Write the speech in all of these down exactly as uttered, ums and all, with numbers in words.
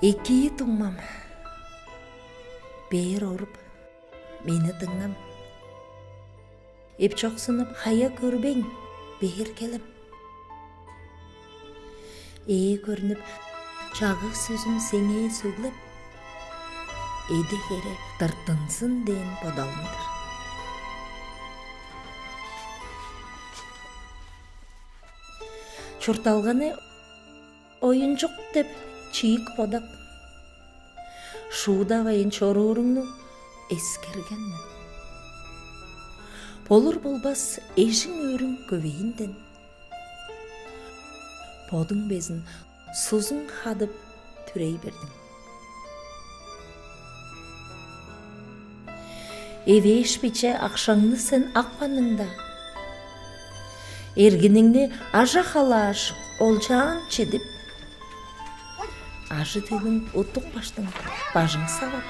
Экии, дуңмам, бээр оруп, мени дыңнам. Эпчоксунуп, хая көрбейн, бээр келем. Ээ көрнүп, чагыг сөзүм сеңээ сөглеп, эде-хере тыртынзын дээн бодалым-дыр. Чуртталганы оюнчук деп чиик бодап, шуудавайн чорууруңну эскерген мен. Болур-болбас эжиң-өөрүң көвээнден, бодуң безин сузуң хадып түрей бердиң. Эвээш биче акшаңны сен апканыңда, эргиниңни ажа халааш, олчаан чидип, ажы-төлүң уттуп каштың, бажың савап,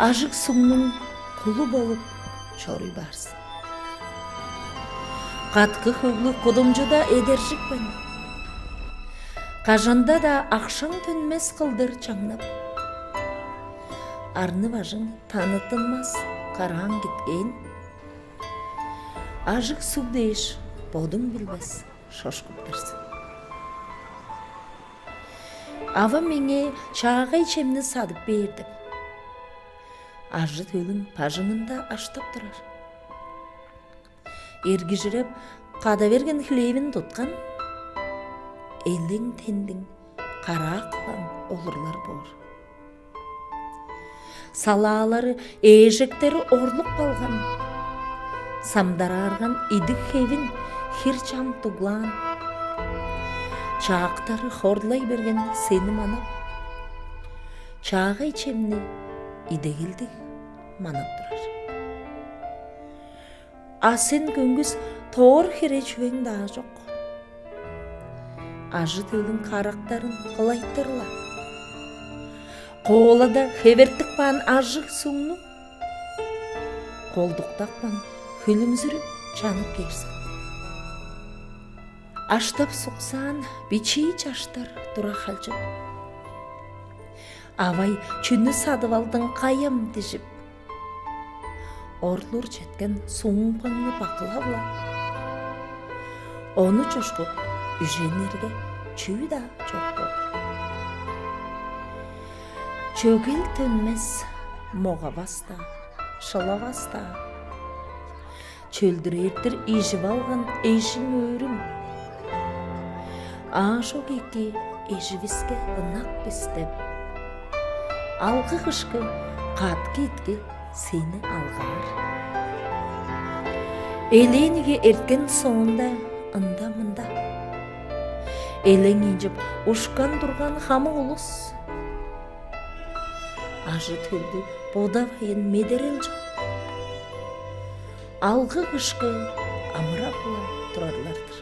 ажыг-сугнуң кулу болуп чоруй баар сен. Каткы-хөглүг кудумчуда эдержикпен, кажан-даа акшаң төнмес кылдыр чаңнап, арны-бажың таныттынмас карааң киткээн, ажыг-суг дээш бодуң билбес шошкуптар сен. Авам меңээ чаагай чемни садып бээр деп, ажы-төлүң бажыңында аштап турар. Эргижиреп, када берген хлевин туткан, элең-тендиң караак кылаң олурлар боор. Салаалары ээжектери орлуп калган, самдараарган идик-хевин хир чам дуглаан, чаактары хорлай берген сени манап, чаагай чемни идегелдиг манап турар. А сен көңгүс тоор хере чүвең-даа чок. Ажы-төлүң карактарын кылайтыр-ла. Коолада хевертип каан ажыг-сугну колдуктапкан хүлүмзүрүп чанып кээр сен. Аштап-суксаан бичии чаштар тура халчып: «Авай, чүнү садып алдың, кайым?» — дижип, орлур четкен сууңпаңны бакылап-ла, ону чошкуп, үженирге чүү-даа чок боор. Чөгел төнмес, могавас-даа, шылавас-даа, чөлдүр эртир ижип алган эжиң-өөрүң аажок эки эживиске ынак бис деп, алгы-кышкы, каткы-итки сени алгаар. Элээниге эрткен соонда ында-мында элең инчип ушкан турган хамык улус ажы-төлдү бодавайн медерел чок, алгы-кышкы амырап-ла турарлар-дыр.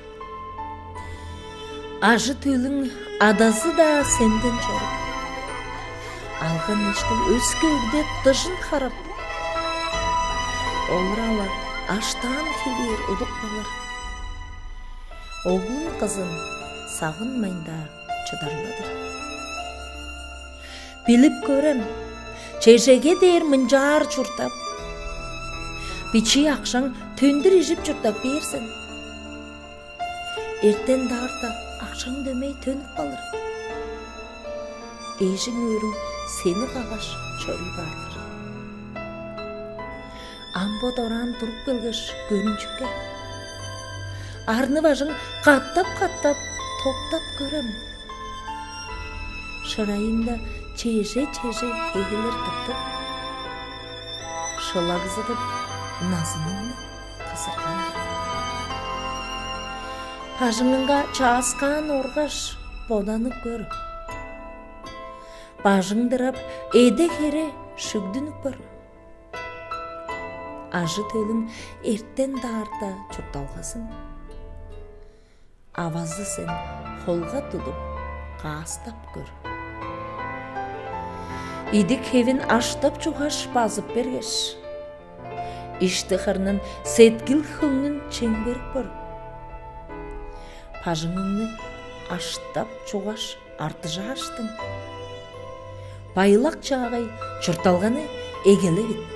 Ажы-төлүң адазы-даа сенден чоруп, алган эштиң өске өгде дыжын харап, олар-ла аштаан хевээр удуп калыр. Оглун-кызын сагынмайн-даа чыдарла-дыр. Билип көрем, чежеге дээр мынчаар чурттап, бичии акшаң төндүр ижип чурттап бээр сен. Эртен-даарта акшаң дөмей төнүп калыр. Эжиң-өөрүң сени каггаш чоруй баар-дыр. Ам бо дораан туруп келгеш, көрүнчүкке, арны-бажың катап-катап топтап көрем. Шырайыңда чеже-чеже хегелер тыптып, шылагзыдып, назыныңны кызырган. Бажыңыңга чааскаан оргаш, боданып көр. Бажың дырап, эде-хере шүгдүнүп көр. Ажы-төлүң эртен-даарта чуртталгазын авазы сен холга тудуп, каастап көр. Идик-хевин аштап-чуггаш, базып бергеш, ишти-хырнын, сеткил-хөңнүн чемгерип көр. Бажыңыңны аштап-чуггаш, артыжааштың. Байлак чаагай чуртталганы эгелевит.